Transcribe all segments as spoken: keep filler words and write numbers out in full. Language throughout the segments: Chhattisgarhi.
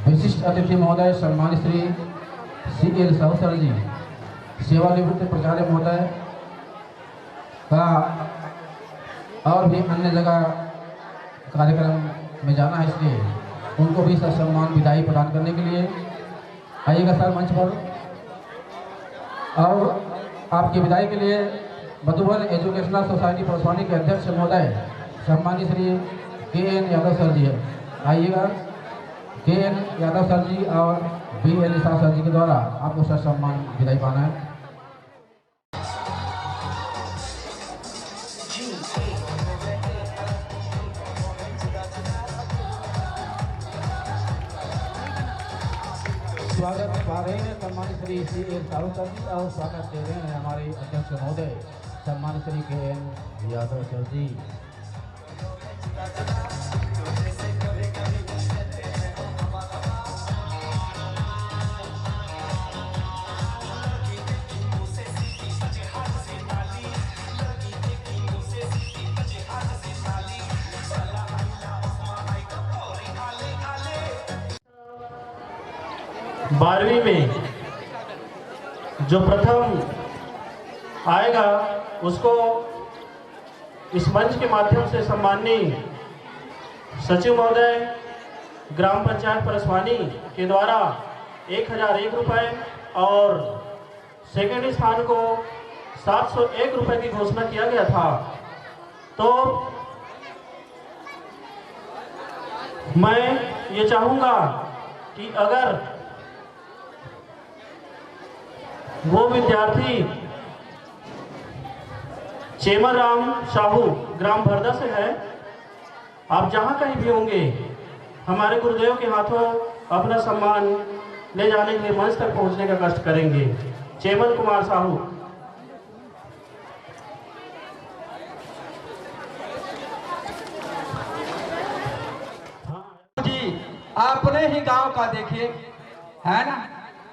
विशिष्ट अतिथि महोदय सम्मानित Shri C L Sahu sir ji, सेवानिवृत्त प्राचार्य महोदय का और भी अन्य जगह कार्यक्रम में जाना है, इसलिए उनको भी ससम्मान विदाई प्रदान करने के लिए आइएगा सर मंच पर। और आपकी विदाई के लिए मधुबन एजुकेशनल सोसाइटी परसवानी के अध्यक्ष महोदय सम्मानित श्री के एन यादव सर जी है, आइएगा। के एन यादव सर जी और बी एल शाह सर जी के द्वारा आपको ससम्मान विदाई पाना है। स्वागत पा रहे हैं सम्मानित Shri C L Sahu sir ji और स्वागत दे रहे हैं हमारे अध्यक्ष महोदय सम्मानित श्री के एन यादव सर जी। बारहवीं में जो प्रथम आएगा, उसको इस मंच के माध्यम से सम्माननीय सचिव महोदय, ग्राम पंचायत परसवानी के द्वारा एक हजार एक रुपये और सेकंड स्थान को सात सौ एक रुपये की घोषणा किया गया था। तो मैं ये चाहूँगा कि अगर वो विद्यार्थी चेमन राम साहू, ग्राम भरदा से है, आप जहाँ कहीं भी होंगे, हमारे गुरुदेव के हाथों अपना सम्मान ले जाने के लिए मंच तक पहुँचने का कष्ट करेंगे। चेमन कुमार साहू। जी, अपने ही गांव का देखिए, है ना,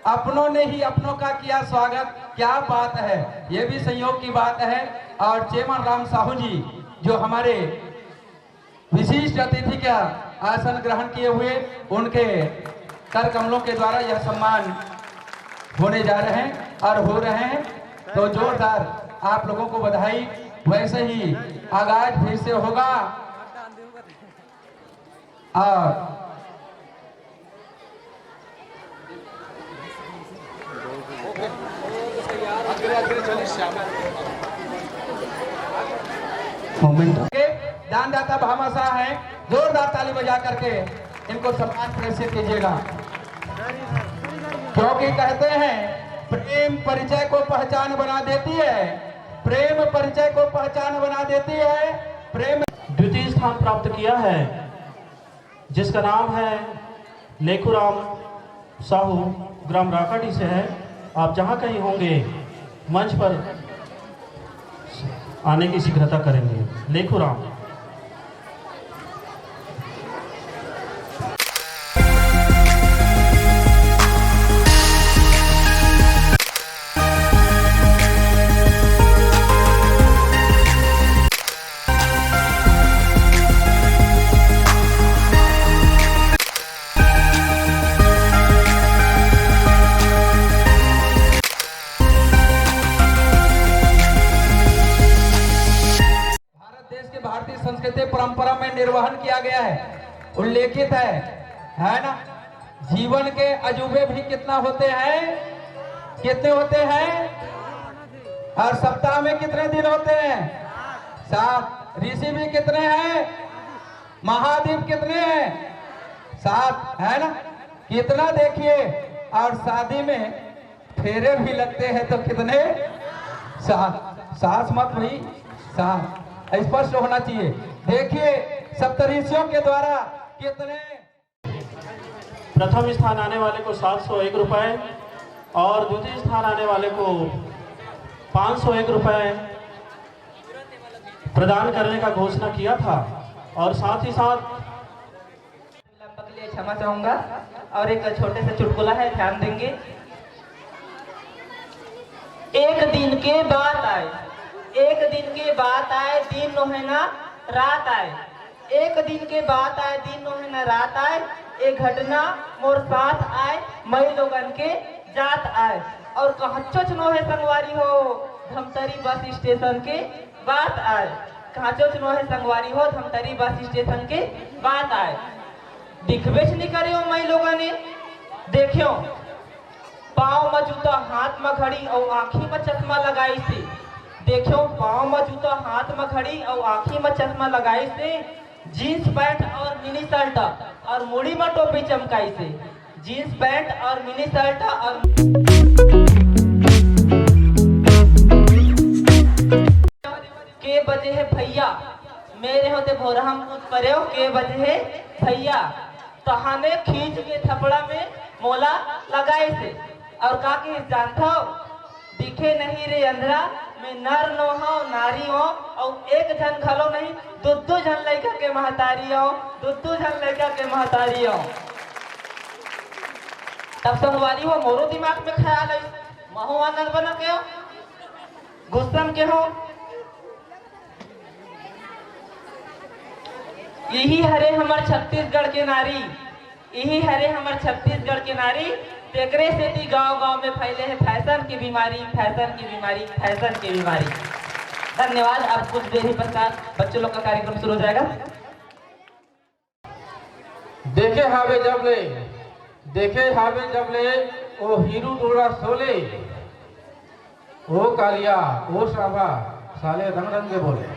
अपनों ने ही अपनों का किया स्वागत, क्या बात है, ये भी संयोग की बात है। और चेमन राम साहू जी जो हमारे विशिष्ट अतिथि का आसन ग्रहण किए हुए, उनके कर कमलों के द्वारा यह सम्मान होने जा रहे हैं और हो रहे हैं। तो जोरदार आप लोगों को बधाई। वैसे ही आगाज फिर से होगा और मोमेंट के दानदाता भामाशाह हैं, जोरदार ताली बजा करके इनको सम्मान प्रेषित कीजिएगा, क्योंकि कहते हैं प्रेम परिचय को पहचान बना देती है, प्रेम परिचय को पहचान बना देती है। प्रेम द्वितीय स्थान प्राप्त किया है, जिसका नाम है लेखुराम साहू, ग्राम राकाडी से है। आप जहाँ कहीं होंगे, मंच पर आने की शीघ्रता करेंगे। लेखुराम। भारत देश के भारतीय संस्कृति परंपरा में निर्वहन किया गया है, उल्लेखित है, है ना? जीवन के अजूबे भी कितना होते हैं, कितने होते हैं? और सप्ताह में कितने दिन होते हैं? सात। ऋषि भी कितने हैं? महाद्वीप कितने हैं? सात, है ना? कितना देखिए। और शादी में फेरे भी लगते हैं तो कितने? सात। सास मत भाई, सात। स्पष्ट होना चाहिए। देखिए, सप्तऋषियों के द्वारा कितने प्रथम स्थान आने वाले को सात सौ एक रुपए और द्वितीय स्थान आने वाले को पाँच सौ एक रुपए प्रदान करने का घोषणा किया था। और साथ ही साथ विलंब के लिए क्षमा चाहूंगा और एक छोटे से चुटकुला है, ध्यान देंगे। एक दिन के बात आए, एक दिन के बात आए, दिन नोहे ना रात आए। एक दिन के बात आए, दिन नोहे ना रात आए। ए घटना मोर साथ आय, मई लोगन के जात आय। और कहचोच नोहे संगवारी हो, धमतरी बस स्टेशन के बात आय। कहचोच नोहे संगवारी हो, धमतरी बस स्टेशन के बात आय। दिखबेच नी करे ओ मई लोगन ए। देख्यो, पाँव म जूता, हाथ म घड़ी अउ आँखी म चश्मा लगाइस हे। देख्यो, पाँव म जूता, हाथ म घड़ी अउ आँखी म चश्मा लगाइस हे। जींस पैंट और मिनी शर्ट और मुड़ी म टोपी चमकाइस हे। जींस पैंट और मिनी शर्ट और के बजे हे भैया, मेरे होते भोरहा म कूद परेव, के बजे हे भैया। तहाने खींच के थपड़ा में मोला लगाइस हे। और का कहिस जानथव? दिखे नहीं रे अंधरा, मैं नर नोहव, नारी हों, अउ एक झन घलो नहीं, दू दू झन लइका के महतारी हों, दू दू झन लइका के महतारी हों। तब संगवारी हो, मोरो दिमाग में ख्याल आइस, महूं आनंद बना के हों, गुस्सा म के हों। इही हरे हमर छत्तीसगढ़ के नारी, इही हरे हमर छत्तीसगढ़ के नारी। तेकरे सेती गांव-गांव में फैले हे फैशन की बीमारी, फैशन की बीमारी, फैशन की बीमारी। धन्यवाद। अब कुछ देर ही पश्चात बच्चों लोग का कार्यक्रम शुरू हो जाएगा। देखे हावे जब ले, देखे हावे जब ले, ओ हीरू टोला शोले, ओ कालिया, ओ साबा, साले रंग रंग के बोले।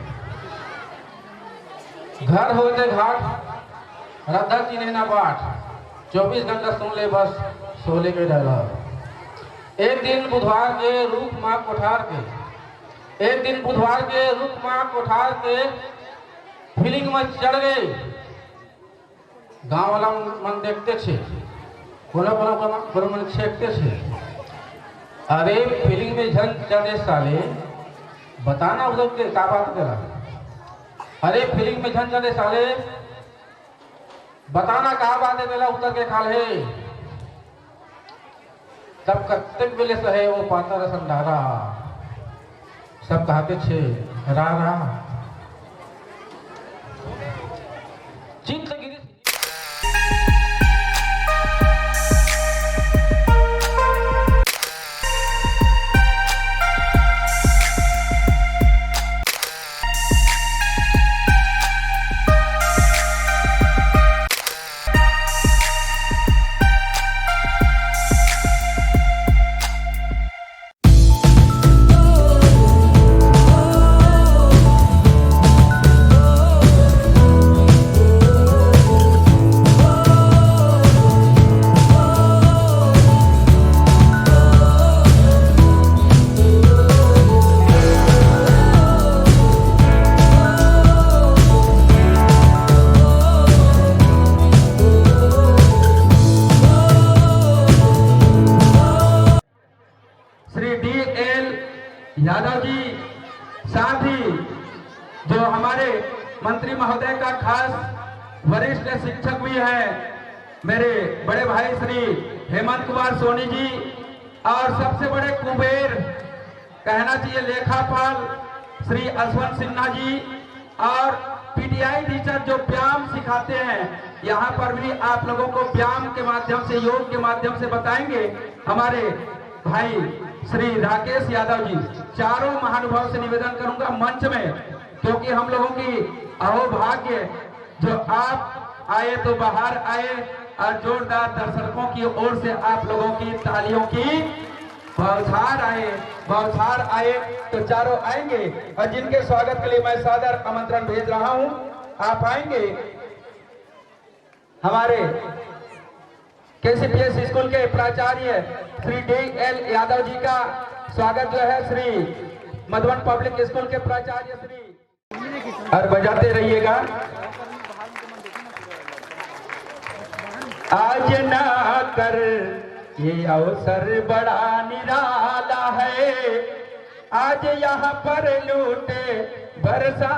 घर होते घाट, रद्दा चिन्हे ना बाट, चौबीस घंटा सुन ले बस शोले के dialogue। एक दिन बुधवार के रूख मा कोठार के, एक दिन बुधवार के रूख मा कोठार के feeling में चढ़ गए। गांव वाला मन देखते छे, कोनो कोनो कोनो कोनो मन छेकते छे। अरे feeling में झन चढ़े साले, बताना उधर के का बात करा। अरे feeling में झन चढ़े साले, बताना का बात हे, तेला उतर के खा ले। तब कतेक बेले सहे ओ पातर असन डारा, सब कहते छे रा रा। चित्त गिरी श्री डी एल यादव जी, साथ ही जो हमारे मंत्री महोदय का खास वरिष्ठ शिक्षक भी हैं, मेरे बड़े भाई श्री हेमंत कुमार सोनी जी, और सबसे बड़े कुबेर कहना चाहिए लेखापाल श्री अश्वंत सिन्हा जी, और पीटीआई टीचर जो व्यायाम सिखाते हैं, यहाँ पर भी आप लोगों को व्यायाम के माध्यम से, योग के माध्यम से बताएंगे हमारे भाई श्री राकेश यादव जी। चारों महानुभाव से निवेदन करूंगा मंच में, क्योंकि हम लोगों की अहोभाग्य जो आप आए तो बाहर आए और जोरदार दर्शकों की ओर से आप लोगों की तालियों की बौछार आए, बौछार आए तो चारों आएंगे। और जिनके स्वागत के लिए मैं सादर आमंत्रण भेज रहा हूं, आप आएंगे। हमारे केसीपीएस स्कूल के प्राचार्य श्री डी एल यादव जी का स्वागत जो है श्री मधुबन पब्लिक स्कूल के प्राचार्य श्री और बजाते रहिएगा। आज ना कर ये अवसर बड़ा निराला है, आज यहाँ पर लूटे बरसा।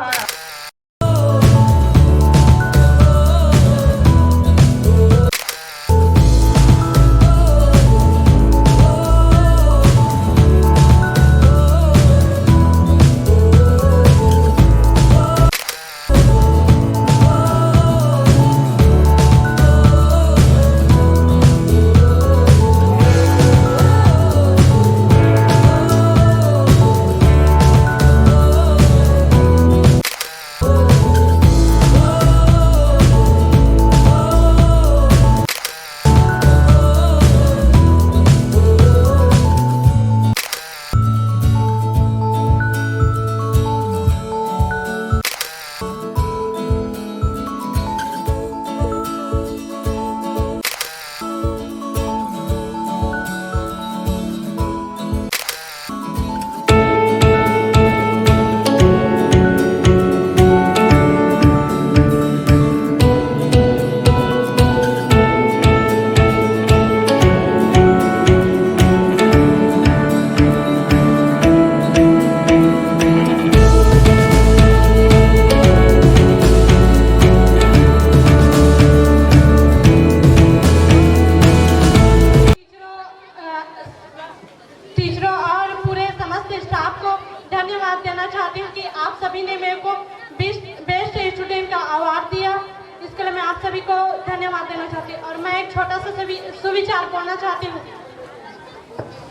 सुविचार बोलना चाहती हूँ।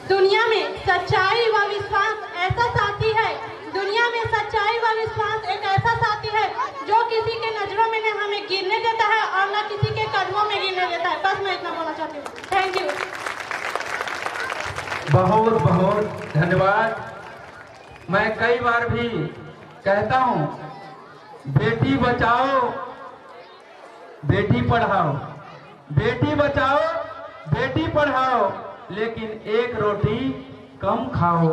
दुनिया में सच्चाई व विश्वास ऐसा साथी है, दुनिया में सच्चाई व विश्वास एक ऐसा साथी है जो किसी के नजरों में न हमें गिरने देता है और न किसी के कदमों में गिरने देता है। बस मैं इतना बोलना चाहती हूँ। Thank you. बहुत बहुत धन्यवाद। मैं कई बार भी कहता हूँ, बेटी बचाओ, बेटी पढ़ाओ, बेटी बचाओ, बेटी पढ़ाओ, लेकिन एक रोटी कम खाओ,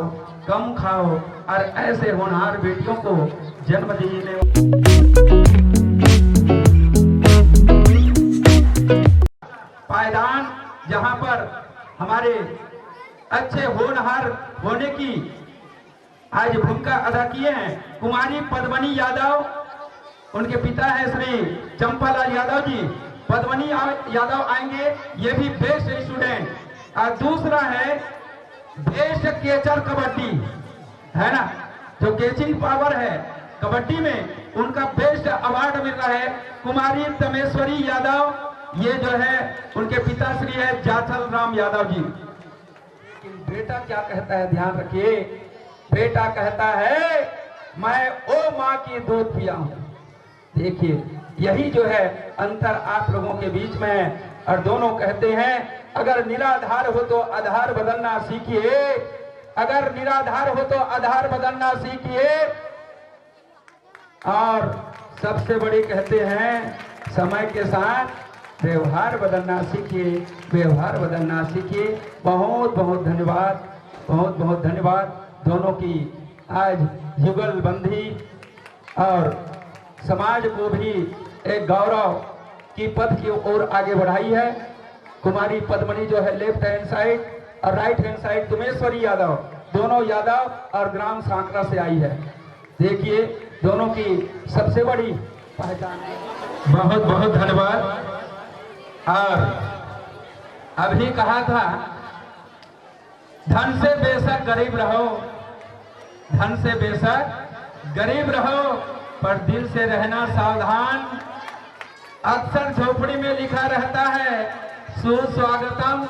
कम खाओ। और ऐसे होनहार बेटियों को जन्म दीजिए। पायदान, जहाँ पर हमारे अच्छे होनहार होने की आज भूमिका अदा किए हैं कुमारी पद्मनी यादव, उनके पिता हैं श्री चंपालाल यादव जी। पद्मनी यादव आएंगे, ये भी बेस्ट स्टूडेंट। और दूसरा है बेस्ट केचर कबड्डी, है ना, जो केचिंग पावर है कबड्डी में, उनका बेस्ट अवार्ड मिल रहा है कुमारी तमेश्वरी यादव। ये जो है उनके पिताश्री है जाथल राम यादव जी। लेकिन बेटा क्या कहता है, ध्यान रखिए, बेटा कहता है, मैं ओ माँ की दूध पिया हूँ। देखिए, यही जो है अंतर आप लोगों के बीच में है। और दोनों कहते हैं, अगर निराधार हो तो आधार बदलना सीखिए, अगर निराधार हो तो आधार बदलना सीखिए। और सबसे बड़ी कहते हैं, समय के साथ व्यवहार बदलना सीखिए, व्यवहार बदलना सीखिए। बहुत बहुत धन्यवाद, बहुत बहुत धन्यवाद दोनों की। आज जुगलबंदी और समाज को भी एक गौरव की पथ की ओर आगे बढ़ाई है। कुमारी पद्मनी जो है लेफ्ट हैंड साइड और राइट हैंड साइड तुमेश्वरी यादव, दोनों यादव और ग्राम सांकरा से आई है। देखिए दोनों की सबसे बड़ी पहचान। बहुत बहुत धन्यवाद। और अभी कहा था, धन से बेशक गरीब रहो, धन से बेशक गरीब रहो, पर दिल से रहना सावधान। अक्सर झोपड़ी में लिखा रहता है सुस्वागतम,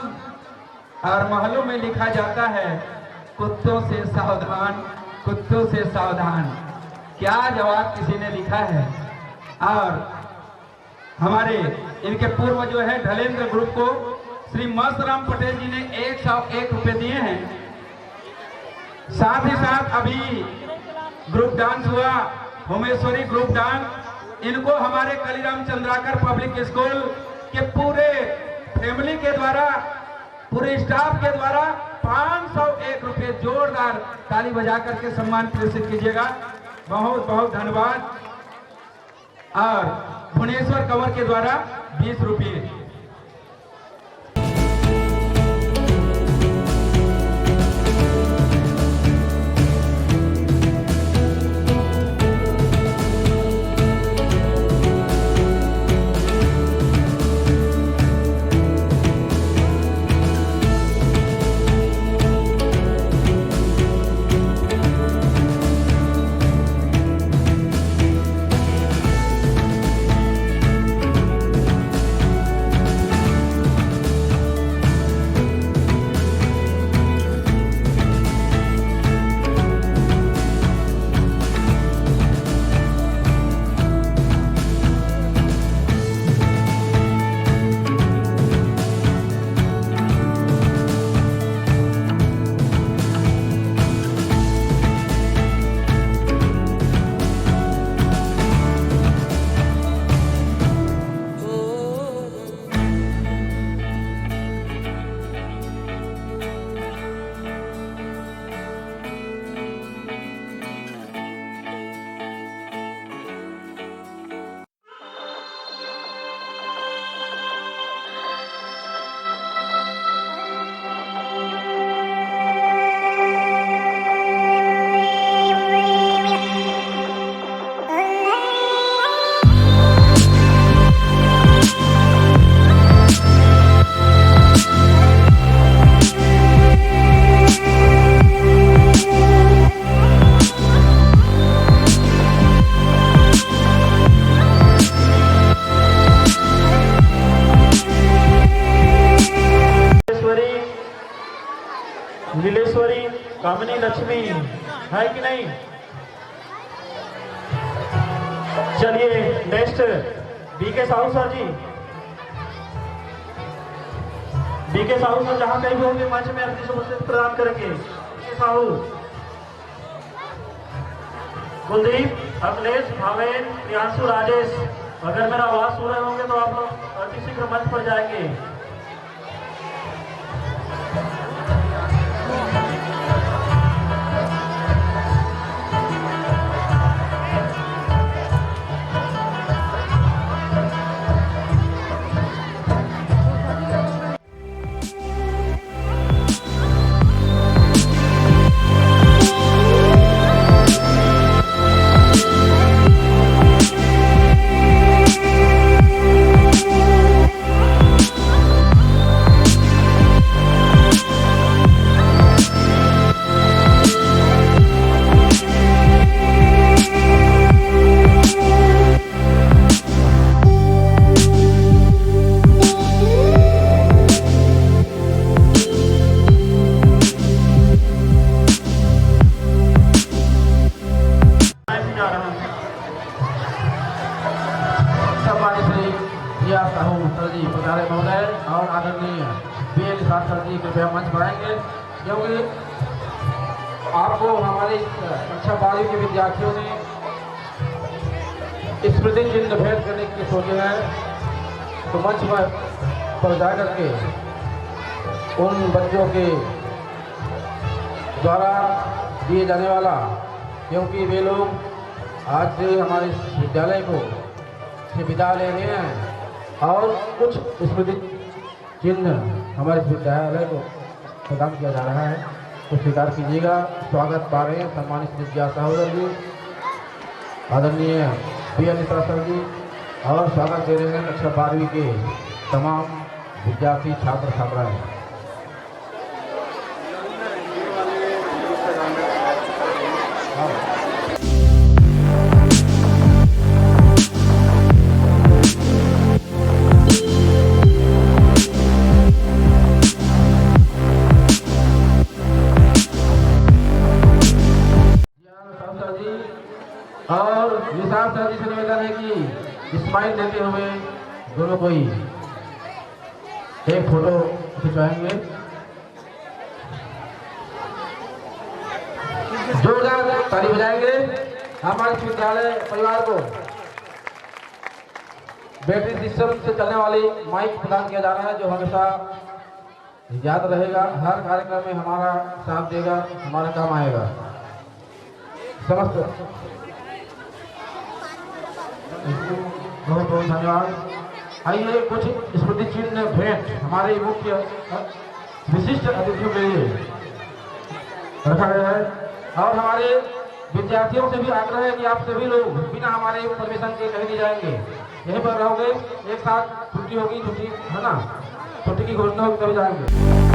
और महलों में लिखा जाता है कुत्तों से सावधान, कुत्तों से सावधान। क्या जवाब किसी ने लिखा है? और हमारे इनके पूर्व जो है ढलेंद्र ग्रुप को श्री मस्तराम पटेल जी ने एक सौ एक रुपए दिए हैं। साथ ही साथ अभी ग्रुप डांस हुआ, होमेश्वरी ग्रुप डांस, इनको हमारे कलीराम चंद्राकर पब्लिक स्कूल के पूरे फैमिली के द्वारा, पूरे स्टाफ के द्वारा पाँच सौ एक रुपए जोरदार ताली बजा करके सम्मान प्रेषित कीजिएगा। बहुत बहुत धन्यवाद। और भुवनेश्वर कंवर के द्वारा बीस रुपये। लीलेश्वरी, कामिनी लक्ष्मी, है कि नहीं? चलिए, नेक्स्ट बीके साहू सर जी। बीके साहू सर जहाँ कहीं भी होंगे, मंच में अपनी उपस्थिति प्रदान करेंगे। बीके साहू, कुलदीप, अखिलेश, भावेन, प्रियांशु, राजेश, अगर मेरा आवाज सुन रहे होंगे तो आप लोग अति शीघ्र मंच पर जाएंगे। सम्मानित श्री प्रिया साहू सर जी, पधारे महोदय, और आदरणीय बी एल निषाद सर जी कृपया मंच पर आएंगे, क्योंकि आपको हमारे इस कक्षा बारहवीं के विद्यार्थियों ने स्मृति चिन्ह भेंट करने की सोचे हैं, तो मंच पर, पर जा करके उन बच्चों के द्वारा दिए जाने वाला, क्योंकि वे लोग आज से हमारे इस विद्यालय को से विदा ले रहे हैं और कुछ स्मृति चिन्ह हमारे इस विद्यालय को प्रदान किया जा रहा है, तो स्वीकार कीजिएगा। स्वागत पा रहे हैं सम्मानित श्री जिया सहोदर जी, आदरणीय बी एल निषाद सर जी, और स्वागत दे रहे हैं कक्षा बारहवीं के तमाम विद्यार्थी, छात्र छात्राएं। और निशांत सर जी से निवेदन है कि स्माइल देते हुए दोनों कोई एक फोटो खिंचवाएंगे। जोरदार ताली बजाएंगे हमारे विश्वविद्यालय परिवार को। बैटरी सिस्टम से चलने वाली माइक प्रदान किया जा रहा है, जो हमेशा याद रहेगा, हर कार्यक्रम में हमारा साथ देगा, हमारे काम आएगा। समस्त बहुत बहुत धन्यवाद। आइए, कुछ स्मृति चिन्ह भेंट हमारे मुख्य विशिष्ट अतिथियों के लिए रखा गया है और हमारे विद्यार्थियों से भी आग्रह है कि आप सभी लोग बिना हमारे परमिशन के कहीं नहीं जाएंगे, यहीं पर रहोगे। एक साथ छुट्टी होगी, छुट्टी, है ना, छुट्टी की घोषणा होगी तभी जाएंगे।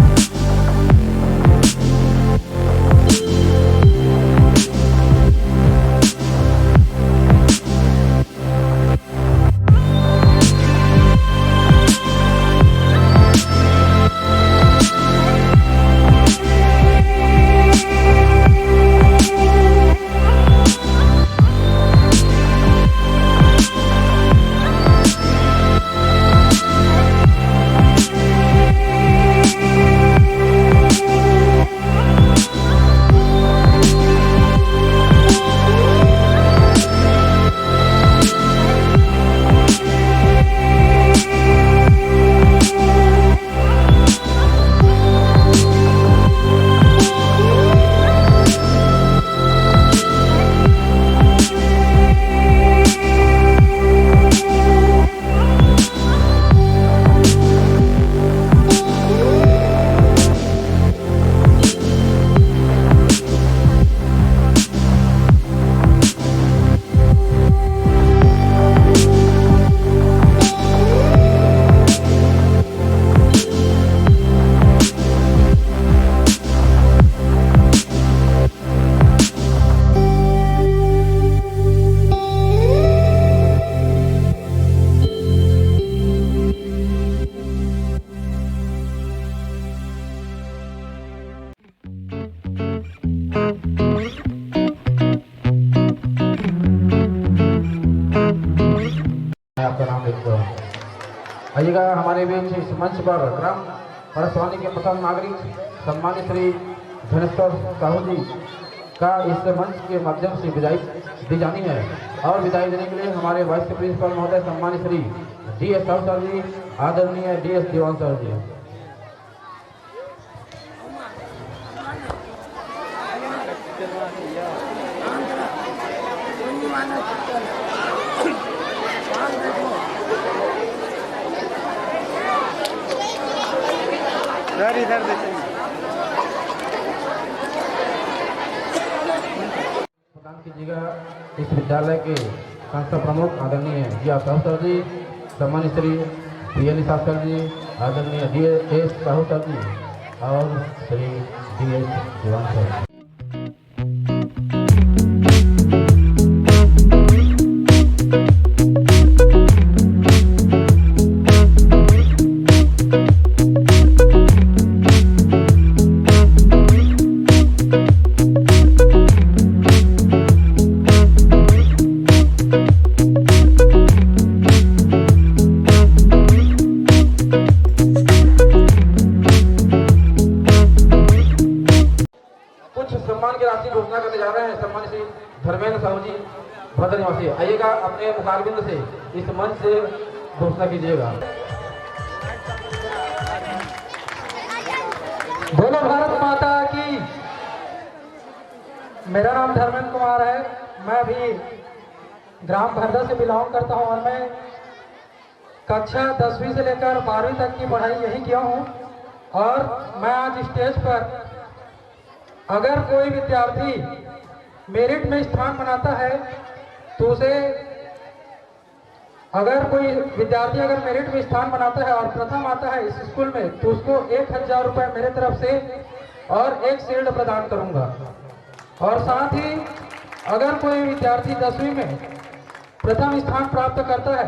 मैं आपका नाम लिख दूँ। आइएगा हमारे बीच इस मंच पर ग्राम परसवानी के प्रथम नागरिक सम्मानित श्री धनेश्वर साहू जी का इस मंच के माध्यम से विदाई दी जानी है। और विदाई देने के लिए हमारे वाइस प्रिंसिपल महोदय सम्मानित Shri D S Sahu sir ji, आदरणीय D S Diwan sir ji. इधर, इधर देखिए। प्रदान कीजिएगा इस विद्यालय के संस्था प्रमुख आदरणीय जी आर साहू सर जी, सम्मानित श्री पी एल निषाद सर जी, आदरणीय D S Sahu sir ji और Shri D S Diwan sir. कुछ सम्मान की राशि घोषणा करने जा रहे हैं सम्मानित श्री धर्मेंद्र साहू जी, भद्र निवासी। आइएगा, अपने मुखारविंद से इस मंच से घोषणा कीजिएगा। बोलो भारत माता की। मेरा नाम धर्मेंद्र कुमार है। मैं अभी ग्राम भरदा से बिलोंग करता हूँ और मैं कक्षा दसवीं से लेकर बारहवीं तक की पढ़ाई यहीं किया हूँ। और मैं आज स्टेज पर, अगर कोई विद्यार्थी मेरिट में स्थान बनाता है तो उसे, अगर कोई विद्यार्थी अगर मेरिट में स्थान बनाता है और प्रथम आता है इस स्कूल में, तो उसको एक हज़ार रुपये मेरे तरफ से और एक शील्ड प्रदान करूँगा। और साथ ही अगर कोई विद्यार्थी दसवीं में प्रथम स्थान प्राप्त करता है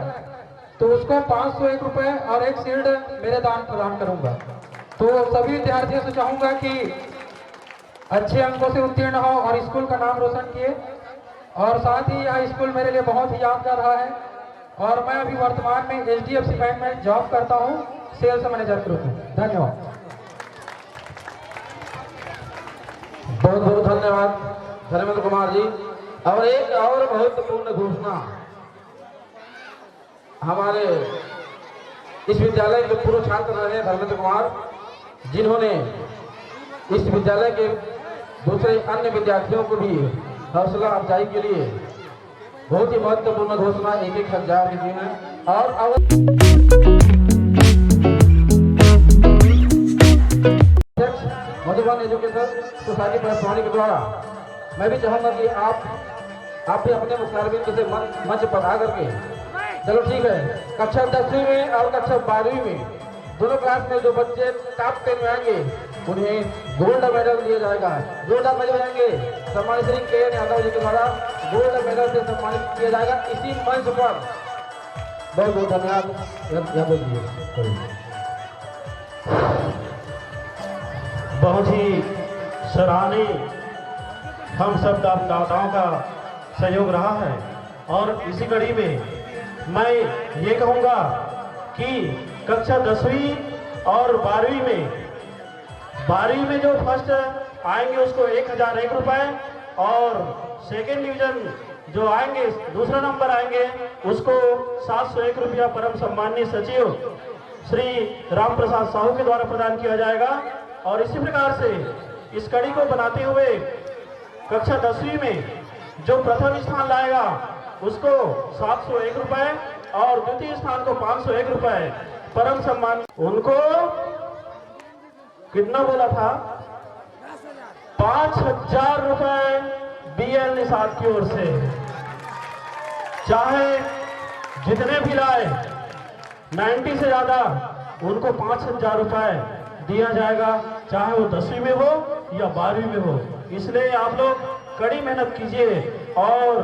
तो उसको पाँच सौ एक रुपये और एक शील्ड मेरे दान प्रदान करूँगा। तो सभी विद्यार्थियों से चाहूँगा कि अच्छे अंकों से उत्तीर्ण हो और स्कूल का नाम रोशन किए। और साथ ही यह स्कूल मेरे लिए बहुत ही यादगार रहा है और मैं अभी वर्तमान में H D F C bank में जॉब करता हूँ सेल्स मैनेजर के रूप में। धन्यवाद। बहुत बहुत धन्यवाद धर्मेंद्र कुमार जी। और एक और महत्वपूर्ण घोषणा, हमारे इस विद्यालय के पूर्व छात्र रहे धर्मेंद्र कुमार, जिन्होंने इस विद्यालय के दूसरे अन्य विद्यार्थियों को भी हौसला अफजाई के लिए बहुत ही महत्वपूर्ण घोषणा एक एक हज़ार की दी है। और अब अध्यक्ष मधुबन एजुकेशन सोसाइटी प्रशासनिक के द्वारा मैं भी चाहूँगा कि आप, आप भी अपने मुखारविंद से मन-, मंच पर आ करके, चलो ठीक है, कक्षा दसवीं में और कक्षा बारहवीं में दोनों क्लास में जो बच्चे टॉप टेन में आएंगे उन्हें गोल्ड मेडल दिया जाएगा। जोरदार ताली बजाएंगे। सम्मानित श्री के एन यादव जी के द्वारा गोल्ड मेडल से सम्मानित किया जाएगा इसी मंच पर। बहुत बहुत धन्यवाद। या-, यादव जी, बहुत ही सराहनीय हम सब दाताओं का सहयोग रहा है। और इसी कड़ी में मैं ये कहूँगा कि कक्षा दसवीं और बारहवीं में, बारहवीं में जो फर्स्ट आएंगे उसको एक हज़ार एक रुपये, और सेकेंड डिवीजन जो आएंगे, दूसरा नंबर आएंगे, उसको सात सौ एक रुपया परम सम्माननीय सचिव श्री राम प्रसाद साहू के द्वारा प्रदान किया जाएगा। और इसी प्रकार से इस कड़ी को बनाते हुए कक्षा दसवीं में जो प्रथम स्थान लाएगा उसको सात सौ एक रुपए और द्वितीय स्थान को पाँच सौ एक रुपए परम सम्मान। उनको कितना बोला था? पाँच हज़ार रुपए बी एल निषाद की ओर से। चाहे जितने भी लाए, नाइन्टी से ज्यादा, उनको पाँच हज़ार रुपए दिया जाएगा, चाहे वो दसवीं में हो या बारहवीं में हो। इसलिए आप लोग कड़ी मेहनत कीजिए और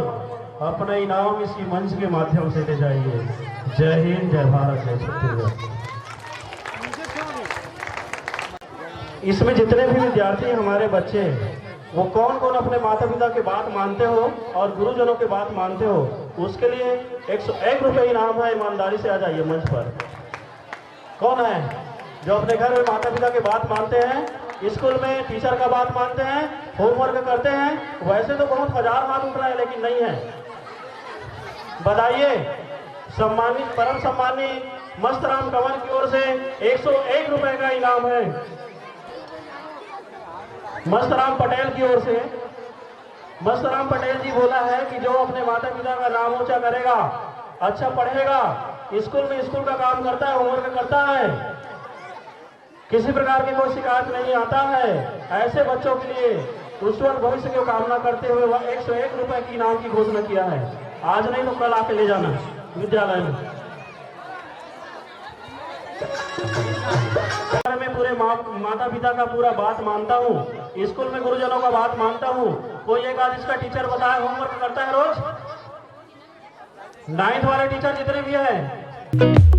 अपना इनाम इसी मंच के माध्यम से ले जाइए। जय हिंद, जय भारत, जय छत्तीसगढ़। इसमें जितने भी विद्यार्थी हमारे बच्चे हैं, वो कौन कौन अपने माता पिता के बात मानते हो और गुरुजनों के बात मानते हो, उसके लिए एक सौ एक रुपये इनाम है। ईमानदारी से आ जाइए मंच पर। कौन है जो अपने घर में माता पिता के बात मानते हैं, स्कूल में टीचर का बात मानते हैं, होमवर्क करते हैं? वैसे तो बहुत हजार हाथ उठ रहा है, लेकिन नहीं है। बताइए, सम्मानित, परम सम्मानित मस्तराम कंवर की ओर से एक सौ एक रुपए का इनाम है। मस्तराम पटेल की ओर से। मस्तराम पटेल जी बोला है कि जो अपने माता पिता का नाम ऊंचा करेगा, अच्छा पढ़ेगा, स्कूल में स्कूल का काम करता है, होमवर्क करता है, किसी प्रकार की कोई शिकायत नहीं आता है, ऐसे बच्चों के लिए उज्जवल भविष्य की कामना करते हुए वह एक सौ एक रुपए की इनाम की घोषणा किया है। आज नहीं तो कल आके ले जाना विद्यालय में। मैं पूरे माँ, माता पिता का पूरा बात मानता हूँ, स्कूल में गुरुजनों का बात मानता हूँ। कोई एक आध इसका टीचर बताए, होमवर्क करता है रोज? नाइन्थ वाले टीचर जितने भी हैं,